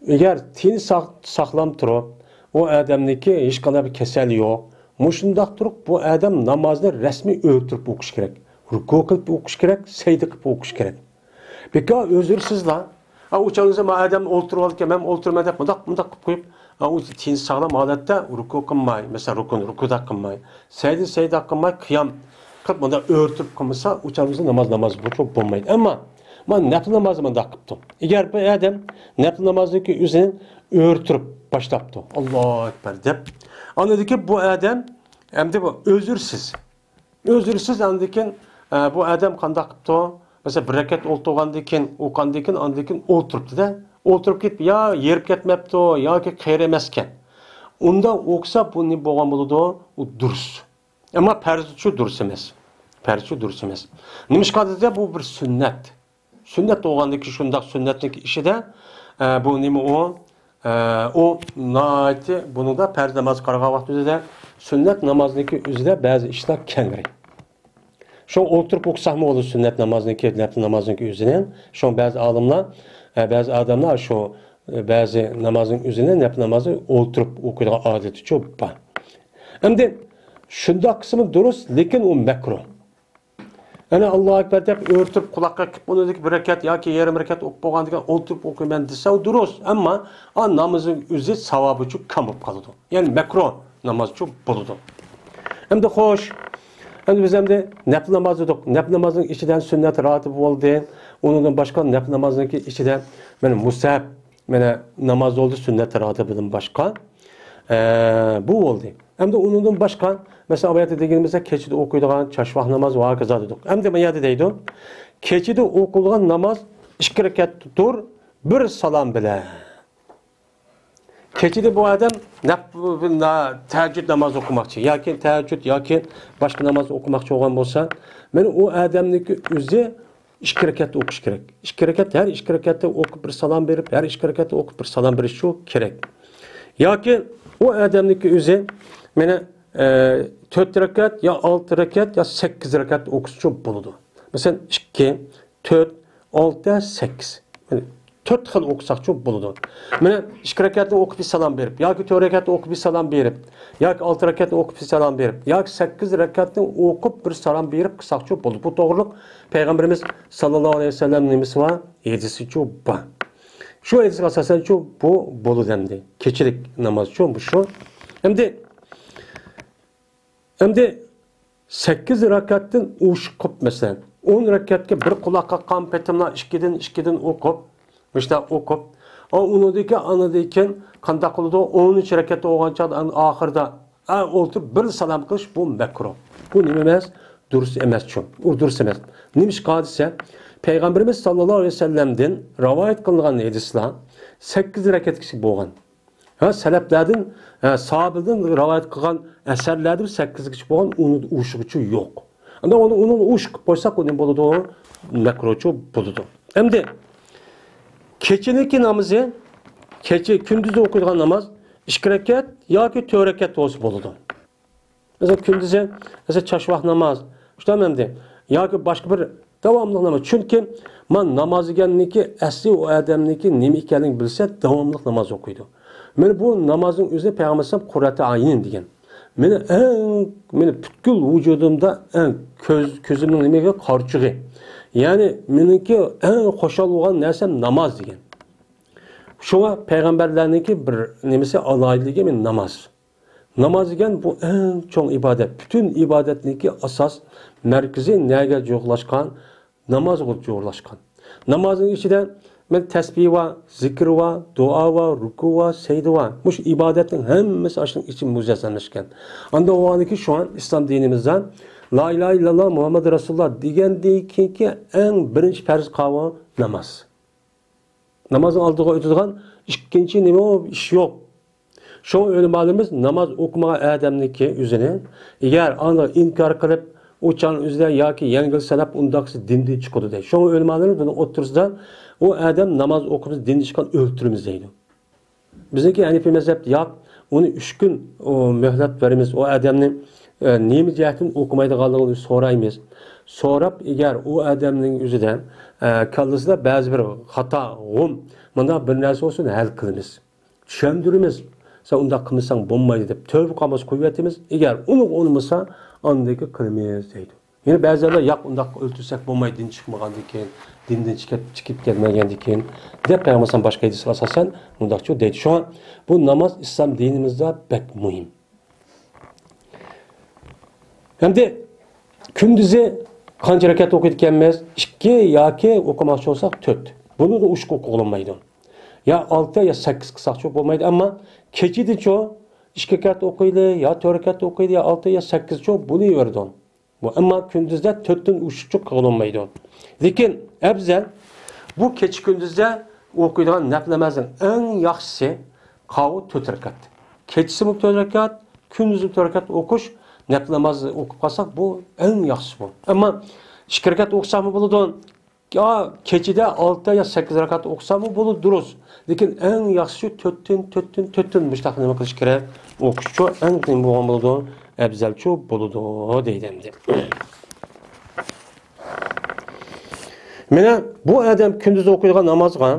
ئەگەر تېنى ساق-، ساقلام تۇرۇپ، ئۇ ئادەمنىڭكى ھېچقانداق بىر كېسەل يوق. مۇشۇنداق تۇرۇپ، بۇ ئادەم نامازنى رەسمىي ئۆرتۈرۈپ ئوقۇش كېرەك. رۇكۇ قىلىپ ئوقۇش كېرەك، سەجدە قىلىپ ئوقۇش كېرەك. بىكار ئۆزرىسىزلا، ئا، ئۇ چاغدا ما ئادەم ئولتۇرۇۋالىدىكەن، مەن ئولتۇرىمەن دەپ مۇنداق، مۇنداق قىلىپ قويۇپ، ئا، ئۇ تېنى ساغلام ھالەتتە رۇكۇ قىلماي، مەسىلەن، رۇكۇ، رۇكۇدا قىلماي، سەجدە، سەجدە قىلماي، قىيام قىلىپ، مۇنداق ئۆرتۈپ قىلمىسا، ئۇ چاغدا ناماز، ناماز بولۇپ بولمايدۇ. ئەمما، مانا نەپلى نامازنى مۇنداق قىپتۇ. ئەگەر بىر ئادەم نەپلى نامازنىڭكى ئۆزىنى ئۆرتۈرۈپ باشلاپتۇ، ئاللاھۇ ئەكبەر دەپ، ئاندىن كېيىن بۇ ئادەم ئەمدى بۇ ئۆزرىسىز، ئۆزرىسىز ئاندىن كېيىن، ئە، بۇ ئادەم قانداق قىپتۇ؟ مەسىلەن، بىر رەكەت ئولتۇرغاندىن كېيىن، ئوقۇغاندىن كېيىن، ئاندىن كېيىن ئولتۇرۇپتۇ-دە، ئولتۇرۇپ كېتىپ، يا ھېرىپ كەتمەپتۇ، ياكى قېرى ئەمەسكەن. ئۇنداق ئوقۇسا، بۇ نېمە بولغان بولىدۇ؟ ئۇ دۇرۇس. ئەمما پەرزچۇ دۇرۇس ئەمەس. پەرزچۇ دۇرۇس ئەمەس. نېمىشقا دېسە، بۇ بىر سۈننەت. سۈننەت بولغاندىن كېيىن شۇنداق سۈننەتنىڭ ئىچىدە، ئە، بۇ نېمە ئۇ؟ ئە، ئۇ ناھايىتى بۇنىڭدا پەرز نامازغا قارىغان ۋاقتىمىزدا سۈننەت نامازنىڭكى ئۆزىدە بەزى ئىشلار كەڭرى. شۇڭا ئولتۇرۇپ ئوقۇساقمۇ بولىدۇ سۈننەت نامازنىڭكى، نەپلى نامازنىڭكى ئۆزىنى. شۇڭا بەزى ئالىملار، ئە، بەزى ئادەملەر شۇ، ئە، بەزى نامازنىڭ ئۆزىنى، نەپلى نامازنى ئولتۇرۇپ ئوقۇيدىغان ئادىتىچۇ بار. ئەمدى شۇنداق قىلسىمۇ دۇرۇس، لېكىن ئۇ مەكرۇھ. يەنى ئاللاھۇ ئەكبەر دەپ ئۆرتۈپ قۇلاققا قىلىپ ئۇنىڭدىن بىر رەكەت ياكى يېرىم رەكەت ئوقۇپ بولغاندىن كېيىن ئولتۇرۇپ ئوقۇيمەن دېسە، ئۇ دۇرۇس. ئەمما ئا نامىزىنىڭ ئۆزى ساۋابىچۇ كەم بولۇپ قالىدۇ. يەنى مەكرۇھ نامازچۇ بولىدۇ. ئەمدى خوش، ئەمدى بىز ئەمدى نەپلى ناماز دېدۇق. نەپلى نامازنىڭ ئىچىدە سۈننەت راتىب بولدى. ئۇنىڭدىن باشقا نەپلى نامازنىڭكى ئىچىدە مانا مۇستەھەب، مانا ناماز بولدى سۈننەت راتىبىدىن باشقا. ئە، بۇ بولدى. ئەمدى ئۇنىڭدىن باشقا، مەسىلەن، ئايەتتە دېگىنىمىزدە كېچىدە ئوقۇيدىغان چاشماق ناماز ۋە ھاكازا دېدۇق. ئەمدى بۇ يەردە دەيدۇ، كېچىدە ئوقۇلغان ناماز ئىككى رەكەتتۇر، بىر سالام بىلەن. كېچىدە بۇ ئادەم نەپ-، تەھەججۇد نامازى ئوقۇماقچى ياكى تەھەججۇد ياكى باشقا ناماز ئوقۇماقچى بولغان بولسا، مانا ئۇ ئادەمنىڭكى ئۆزى ئىككى رەكەت ئوقۇش كېرەك. ئىككى رەكەت، ھەر ئىككى رەكەتتە ئوقۇپ بىر سالام بېرىپ، ھەر ئىككى رەكەتتە ئوقۇپ بىر سالام بېرىشى كېرەك. ياكى ئۇ ئادەمنىڭكى ئۆزى مانا ئە، تۆت رەكەت يا ئالتە رەكەت يا سەككىز رەكەت ئوقۇسىچۇ بولىدۇ. مەسىلەن، ئىككى، تۆت، ئالتە، سەككىز. مانا تۆت خىل ئوقۇساقچۇ بولىدۇ. مانا ئىككى رەكەتنى ئوقۇپ بىر سالام بېرىپ، ياكى تۆت رەكەتنى ئوقۇپ بىر سالام بېرىپ، ياكى ئالتە رەكەتنى ئوقۇپ بىر سالام بېرىپ، ياكى سەككىز رەكەتنى ئوقۇپ بىر سالام بېرىپ قىلساقچۇ بولىدۇ. بۇ توغرىلىق پەيغەمبىرىمىز ساللاللاھۇ ئەلەيھى ۋەسەللەم نېمىسى بار؟ ھەدىسىچۇ بار. شۇ ھەدىسكە ئاساسەنچۇ بۇ بولىدۇ ئەمدى. كېچىلىك نامازچۇ مۇشۇ. ئەمدى، ئەمدى سەككىز رەكەتتىن ئوشۇق قىلىپ، مەسىلەن، ئون رەكەتكە بىر قۇلاق قاققان پېتىملا ئىككىدىن، ئىككىدىن ئوقۇپ، مۇشۇنداق ئوقۇپ، ئا، ئۇنىڭدىن كېيىن، ئانىدىن كېيىن قانداق قىلىدۇ؟ ئونىنچى رەكەتتە بولغان چاغدا ئەڭ ئاخىرىدا، ئا، ئولتۇرۇپ بىر سالام قىلىش، بۇ مەكرۇھ. بۇ نېمە ئەمەس؟ دۇرۇس ئەمەسچۇ. ئۇ دۇرۇس ئەمەس. نېمىشقا دېسە، پەيغەمبىرىمىز ساللاللاھۇ ئەلەيھى ۋەسەللەمدىن رىۋايەت قىلىنغان ھەدىسلەر سەككىز رەكەتكىچە بولغان. ھە، سەلەفلەردىن، ھە، ساھابىدىن رىۋايەت قىلغان ئەسەرلەردە سەككىزگىچە بولغان، ئۇنىڭ ئوشۇقىچە يوق. ئەمدى ئۇنى، ئۇنىڭ ئوشۇق قىلىپ قويساق، ئۇ نېمە بولىدۇ؟ مەكرۇھچۇ بولىدۇ. ئەمدى كېچىنىڭكى نامىزى، كېچە، كۈندۈزدە ئوقۇيدىغان ناماز ئىككى رەكەت ياكى تۆت رەكەت بولسا بولىدۇ. مەسىلەن، كۈندۈزى، مەسىلەن، چاشۋاق ناماز، شۇنداقمۇ ئەمدى؟ ياكى باشقا بىر داۋاملىق ناماز. چۈنكى مانا ناماز دېگەننىڭكى ئەسلى ئۇ ئادەمنىڭكى نېمە ئىكەنلىكىنى بىلسە، داۋاملىق ناماز ئوقۇيدۇ. مانا بۇ نامازنىڭ ئۆزىنى پەيغەمبەر ئەلەيھىسسالام قۇررەتۇ ئەينىن دېگەن. مېنىڭ ئەڭ، مېنىڭ پۈتكۈل ۋۇجۇدۇمدا ئەڭ كۆز، كۆزۈمنىڭ نېمىگە قارىچۇقى. يەنى مېنىڭكى ئەڭ خۇشال بولغان نەرسەم ناماز دېگەن. شۇڭا پەيغەمبەرلەرنىڭكى بىر نېمىسى، ئالاھىدىلىكى مانا ناماز. ناماز دېگەن بۇ ئەڭ چوڭ ئىبادەت. پۈتۈن ئىبادەتنىڭكى ئاساس مەركىزى نەگە جۇغلاشقان؟ نامازغا جۇغلاشقان. نامازنىڭ ئىچىدە مانا تەسبىھ بار، زىكىر بار، دۇئا بار، رۇكۇ بار، سەجدە بار. مۇشۇ ئىبادەتنىڭ ھەممىسى ئاشۇنىڭ ئىچىدە مۇجەسسەملەشكەن. ئاندىن بولغاندىكىن شۇڭا ئىسلام دىنىمىزدا لا ئىلاھە ئىللاللا مۇھەممەد رەسۇلۇللا دېگەندىن كېيىنكى ئەڭ بىرىنچى پەرز قاۋۇ ناماز. نامازنىڭ ئالدىغا ئۆتىدىغان ئىككىنچى نېمە ئىش يوق. شۇڭا ئۆلىمالىرىمىز ناماز ئوقۇمىغان ئادەمنىڭكى ئۆزىنى، ئەگەر ئاندىن ئىنكار قىلىپ، ئۇ چاغنىڭ ئۆزىدە ياكى يەڭگىل سەنەپ، ئۇنداقسى دىندىن چىقىدۇ دەيدۇ. شۇڭا ئۆلىمالىرىمىز بۇنىڭ ئوتتۇرىسىدا، ئۇ ئادەم ناماز ئوقۇمىسا دىندىن چىققان، ئۆلتۈرىمىز دەيدۇ. بىزنىڭكى ھەنىپىي مەزھەپتە ياق، ئۇنى ئۈچ كۈن، ئۇ، مۆھلەت بېرىمىز. ئۇ ئادەمنى، ئە، نېمە جەھەتتىن ئوقۇمايدىغانلىقىنى سورايمىز. سوراپ، ئەگەر ئۇ ئادەمنىڭ ئۆزىدە، ئە، كاللىسىدا بەزى بىر خاتا، غۇم، مۇنداق بىر نەرسە بولسۇن، ھەل قىلىمىز. چۈشەندۈرىمىز. سەن ئۇنداق قىلمىساڭ بولمايدۇ دەپ، تۆۋە قامۇس قويۇۋېتىمىز. ئەگەر ئۇنىڭغا ئۇنىمىسا، ئاندىن كېيىن قىلىمىز دەيدۇ. يەنە بەزىلەر ياق، ئۇنداق ئۆلتۈرسەك بولمايدۇ، دىن چىقمىغاندىن كېيىن، دىندىن چىقىپ، چىقىپ كەلمىگەندىن كېيىن دەپ پەيغەمبەر باشقا ھەدىسلەرگە ئاساسەن مۇنداقچۇ دەيدۇ. شۇڭا بۇ ناماز ئىسلام دىنىمىزدا بەك مۇھىم. ئەمدى كۈندۈزى قانچە رەكەت ئوقۇيدىكەنمىز؟ ئىككى ياكى ئوقۇماقچى بولساق تۆت. بۇنىڭدا ئوشۇق ئوقۇغىلى بولمايدۇ. يا ئالتە يا سەككىز قىلساقچۇ بولمايدۇ. ئەمما كېچىدىچۇ ئىككى رەكەت ئوقۇيلى، يا تۆت رەكەت ئوقۇيلى، يا ئالتە يا سەككىزچۇ بولۇۋېرىدۇ. بۇ، ئەمما كۈندۈزدە تۆتتىن ئوشۇقچە قىلغىلىمايدۇ. لېكىن ئەۋزەل، بۇ كېچە كۈندۈزدە ئوقۇيدىغان نەپلى نامازنىڭ ئەڭ ياخشىسى قاۋۇ تۆت رەكەت. كېچىسىمۇ تۆت رەكەت، كۈندۈزمۇ تۆت رەكەت ئوقۇش، نەپلى ناماز ئوقۇپ قالساق، بۇ ئەڭ ياخشىسى بۇ. ئەمما ئىككى رەكەت ئوقۇساقمۇ بولىدۇ، يا كېچىدە ئالتە يا سەككىز رەكەت ئوقۇساقمۇ بولىدۇ، دۇرۇس. لېكىن ئەڭ ياخشىسى تۆتتىن، تۆتتىن، تۆتتىن مۇشۇنداق نېمە قىلىش كېرەك؟ ئوقۇشچۇ ئەڭ قىيىن بولغان بولىدۇ، ئەۋزەلچۇ بولىدۇ دەيدۇ ئەمدى. مانا بۇ ئادەم كۈندۈز ئوقۇيدىغان نامازغا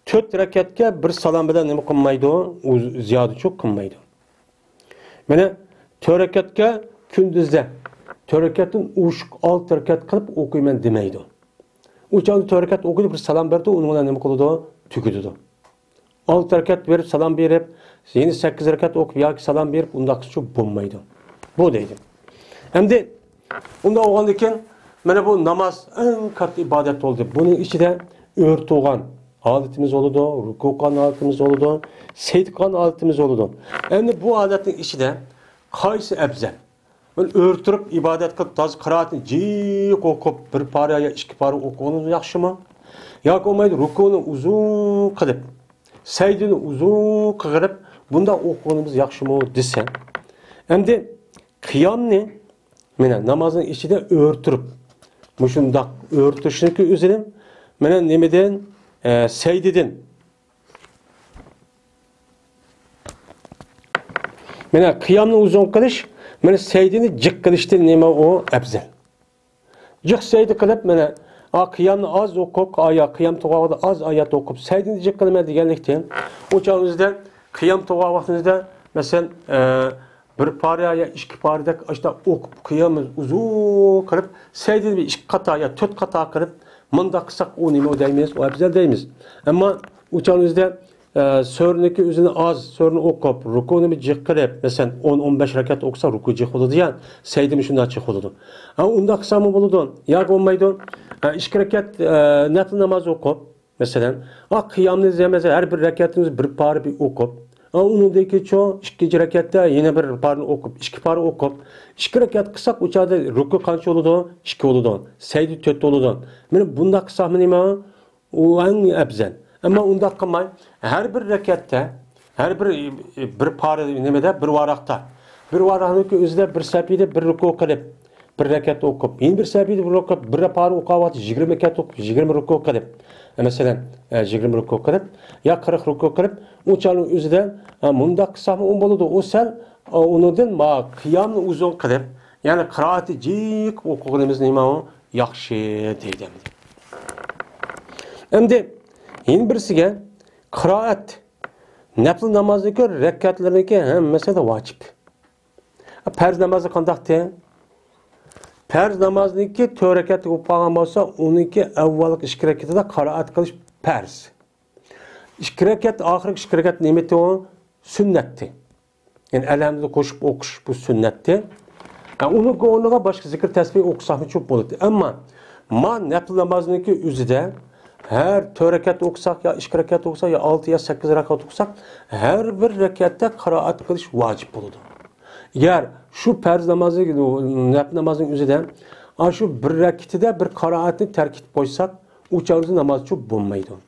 تۆت رەكەتكە بىر سالام بىلەن نېمە قىلمايدۇ؟ ئۇ زىيادىچۇ قىلمايدۇ. مانا تۆت رەكەتكە كۈندۈزدە تۆت رەكەتتىن ئوشۇق ئالتە رەكەت قىلىپ ئوقۇيمەن دېمەيدۇ. ئۇ چاغدا تۆت رەكەت ئوقۇيدۇ، بىر سالام بېرىدۇ، ئۇنىڭ بىلەن نېمە قىلىدۇ؟ تۈگىتىدۇ. ئالتە رەكەت بېرىپ، سالام بېرىپ، يەنە سەككىز رەكەت ئوقۇپ ياكى سالام بېرىپ، ئۇنداقچۇ بولمايدۇ. بۇ دەيدۇ. ئەمدى ئۇنداق بولغاندىن كېيىن، مانا بۇ ناماز ئەڭ كاتتا ئىبادەت بولدى. بۇنىڭ ئىچىدە ئۆرە تۇرغان ھالىتىمىز بولىدۇ، رۇكۇ قىلغان ھالىتىمىز بولىدۇ، سەجدە قىلغان ھالىتىمىز بولىدۇ. ئەمدى بۇ ھالەتنىڭ ئىچىدە قايسى ئەۋزەل؟ بىر ئۆرە تۇرۇپ ئىبادەت قىلىپ، تازا قىرائەتنى جىق ئوقۇپ، بىر پارە يا ئىككى پارە ئوقۇغىنىمىز ياخشىمۇ؟ ياكى بولمايدۇ، رۇكۇنى ئۇزۇن قىلىپ، سەجدىنى ئۇزۇن قىلىپ، بۇنداق ئوقۇغىنىمىز ياخشىمۇ دېسە، ئەمدى قىيامنى، مانا، نامازنىڭ ئىچىدە ئۆرە تۇرۇپ، مۇشۇنداق ئۆرە تۇرۇشنىڭكى ئۆزىنى، مانا، نېمىدىن، ئە، سەجدىدىن، مانا، قىيامنى ئۇزۇن قىلىش، مانا سەجدىنى جىق قىلىشتىن نېمە ئۇ ئەپزەل؟ جىق سەجدە قىلىپ، مانا، ئا، قىيامنى ئاز ئوقۇپ، ئايا، قىيام توغرىلىقتا ئاز ئايەت ئوقۇپ، سەجدىنى جىق قىلىمەن دېگەنلىكتىن، ئۇ چاغ ئۆزىدە قىيام توغرا ۋاقتىمىزدا، مەسىلەن، ئە، بىر پارە يا ئىككى پارىدەك ئاشتا ئوقۇپ، قىيامنى ئۇزۇن قىلىپ، سەجدىنى بىر ئىككى قاتا يا تۆت قاتا قىلىپ، مۇنداق قىلساق، ئۇ نېمە دەيمىز؟ ئۇ ئەپزەل دەيمىز. ئەمما ئۇ چاغ ئۆزىدە ئە، سۈرىنىڭكى ئۆزىنى ئاز، سۈرىنى ئوقۇپ، رۇكۇنى بىر جىق قىلىپ، مەسىلەن، ئون، ئون بەش رەكەت ئوقۇسا، رۇكۇ جىق بولىدۇ يا، سەجدىمۇ شۇنداق جىق بولىدۇ. ھە، ئۇنداق قىلساقمۇ بولىدۇ. ياكى بولمايدۇ. ھە، ئىككى رەكەت، ئە، نەپلى ناماز ئوقۇپ، مەسىلەن، ئا، قىيامنى، مەسىلەن، ھەر بىر رەكەتىمىز بىر پارە بىر ئوقۇپ، ئا، ئۇنىڭدىن كېيىنچۇ ئىككىنچى رەكەتتە يەنە بىر پارىنى ئوقۇپ، ئىككى پارە ئوقۇپ، ئىككى رەكەت قىلساق، ئۇ چاغدا رۇكۇ قانچە بولىدۇ؟ ئىككى بولىدۇ. سەجدە تۆت بولىدۇ. مانا بۇنداق قىلساقمۇ نېمە؟ ئۇ ئەڭ ئەپزەل. ئەمما ئۇنداق قىلماي، ھەر بىر رەكەتتە، ھەر بىر، بىر پارە نېمىدە، بىر ۋاراقتا، بىر ۋاراقنىڭكى ئۆزىدە بىر سەپىدە بىر رۇكۇ قىلىپ، بىر رەكەت ئوقۇپ، يەنە بىر سەپىدە بىر رۇكۇ، بىر پارە ئوقۇغان ۋاقتى يىگىرمە رەكەت ئوقۇپ، يىگىرمە رۇكۇ قىلىپ، مەسىلەن، ئە، يىگىرمە رۇكۇ قىلىپ، يا قىرىق رۇكۇ قىلىپ، ئۇ چاغنىڭ ئۆزىدە، ئە، مۇنداق قىلساقمۇ ئۇ بولىدۇ. ئۇ سەل، ئە، ئۇنىڭدىن ما قىيامنى ئۇزۇن قىلىپ، يەنى قىرائىتى جىق ئوقۇغىنىمىز نېمە ئۇ؟ ياخشى دەيدۇ ئەمدى. ئەمدى يەنە بىرسىگە، قىرائەت. نەپلى نامازنىڭكى رەكەتلىرىنىڭكى ھەممىسىدە ۋاجىپ. پەرز نامازى قانداقتى؟ پەرز نامازنىڭكى تۆت رەكەتلىك بولۇپ قالغان بولسا، ئۇنىڭكى ئەۋۋالقى ئىككى رەكىتىدە قىرائەت قىلىش پەرز. ئىككى رەكەت، ئاخىرقى ئىككى رەكەت نېمىتى ئۇ؟ سۈننەتتى. يەنى ئەلھەمدۇنى قوشۇپ ئوقۇش بۇ سۈننەتتى. ھە، ئۇنىڭ ئورنىغا باشقا زىكىر تەسبىھ ئوقۇساقمۇ چوپ بولاتتى. ئەمما ما نەپلى نامازنىڭكى ئۆزىدە ھەر تۆت رەكەت ئوقۇساق، يا ئىككى رەكەت ئوقۇساق، يا ئالتە يا سەككىز رەكەت ئوقۇساق، ھەر بىر رەكەتتە قىرائەت قىلىش ۋاجىپ بولىدۇ. ئەگەر شۇ پەرز نامازى، نەپلى نامازنىڭ ئۆزىدە ئاشۇ بىر رەكىتىدە بىر قىرائەتنى تەرك ئېتىپ قويساق، ئۇ چاغدا ناماز چوپ بولمايدۇ.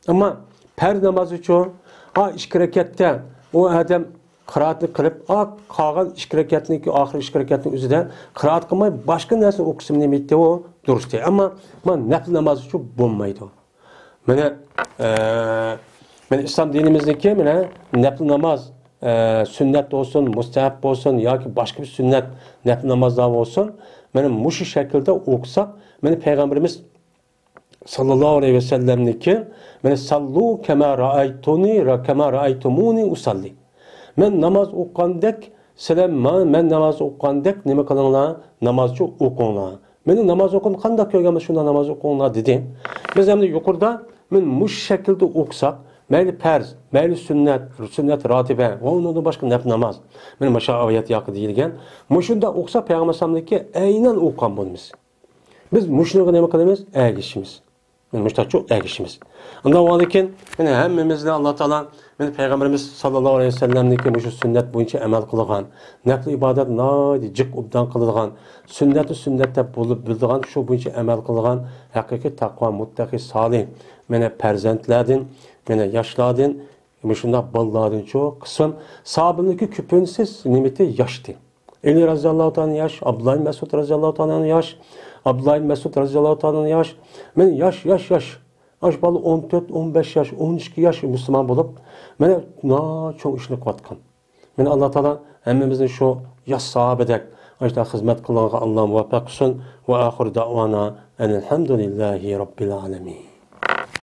ئەمما پەرز ناماز ئۈچۈن، ئا، ئىككى رەكەتتە ئۇ ئادەم قىرائەتنى قىلىپ، ئا، قالغان ئىككى رەكەتنىڭكى، ئاخىرقى ئىككى رەكەتنىڭ ئۆزىدە قىرائەت قىلماي، باشقا نەرسىنى ئوقۇسىمۇ نېمە ئېيتتى ئۇ؟ دۇرۇستى. ئەمما، ئەمما نەپلى ناماز ئۈچۈن بولمايدۇ. مانا، ئە، مانا ئىسلام دىنىمىزنىڭكى، مانا، نەپلى ناماز، ئە، سۈننەت بولسۇن، مۇستەھەب بولسۇن ياكى باشقا بىر سۈننەت نەپلى نامازلار بولسۇن، مانا مۇشۇ شەكىلدە ئوقۇساق، مانا پەيغەمبىرىمىز ساللاللاھۇ ئەلەيھى ۋەسەللەمنىڭكى، مانا، ساللۇ كەما رائەيتۇنى، كەما رائەيتۇمۇنى ئۇسەللى. مەن ناماز ئوقۇغاندەك، سىلەر ما-، مەن ناماز ئوقۇغاندەك نېمە قىلىڭلار؟ نامازچۇ ئوقۇڭلار. مېنىڭ ناماز ئوقۇغىنىمنى قانداق كۆرگەن بولسا، شۇنداق ناماز ئوقۇڭلار، دېدى. بىز ئەمدى يۇقىرىدا، مانا مۇشۇ شەكىلدە ئوقۇساق، مەيلى پەرز، مەيلى سۈننەت، سۈننەت راتىبە ۋە ئۇنىڭدىن باشقا نەپلى ناماز. مانا مۇشۇ ئايەت ياقى دېيىلگەن. مۇشۇنداق ئوقۇساق، پەيغەمبەر ئەلەيھىسسالامنىڭكى ئەينەن ئوقۇغان بولىمىز. بىز مۇشۇنىڭغا نېمە قىلىمىز؟ ئەگىشىمىز. مانا مۇشۇنداق ئەگىشىمىز. ئۇنداق بولغاندىكىن، مانا ھەممىمىزنى ئاللا تائالا، مانا پەيغەمبىرىمىز ساللاللاھۇ ئەلەيھى ۋەسەللەمنىڭكى مۇشۇ سۈننەت بويىچە ئەمەل قىلغان، نەپلى ئىبادەت ناھايىتى جىق ئوبدان قىلىدىغان، سۈننەتنى سۈننەت دەپ بولۇپ بىلىدىغان، شۇ بويىچە ئەمەل قىلىدىغان ھەقىقىي تەقۋا، مۇتتەقى، سالىھ، مانا پەرزەنتلەردىن، مانا ياشلاردىن، مۇشۇنداق بالىلاردىنچۇ قىسىم ساھابىلەرنىڭكى كۆپىنچىسى نېمىتى؟ ياشتى. ئەلى رازىياللاھۇ تائالا ياش، ئابدۇللا ئىبن مەسئۇد رازىياللاھۇ تائالا ياش، ئابدۇللا ئىبن مەسئۇد رازىياللاھۇ تائالا ياش. مانا ياش، ياش، ياش. ئاشۇ بالا ئون تۆت، ئون بەش ياش، ئون ئىككى ياش مۇسۇلمان بولۇپ، مانا ناچوڭ ئىشنى قىلىۋاتقان. مانا ئاللا تائالا ھەممىمىزنى شۇ ياش ساھابىدەك ئاشۇنداق خىزمەت قىلغانغا ئاللا مۇۋەپپەق قىلسۇن. ۋە ئاخىرۇ دەئۋانا ئەنىل ھەمدۇلىللاھى رەببىل ئالەمىن.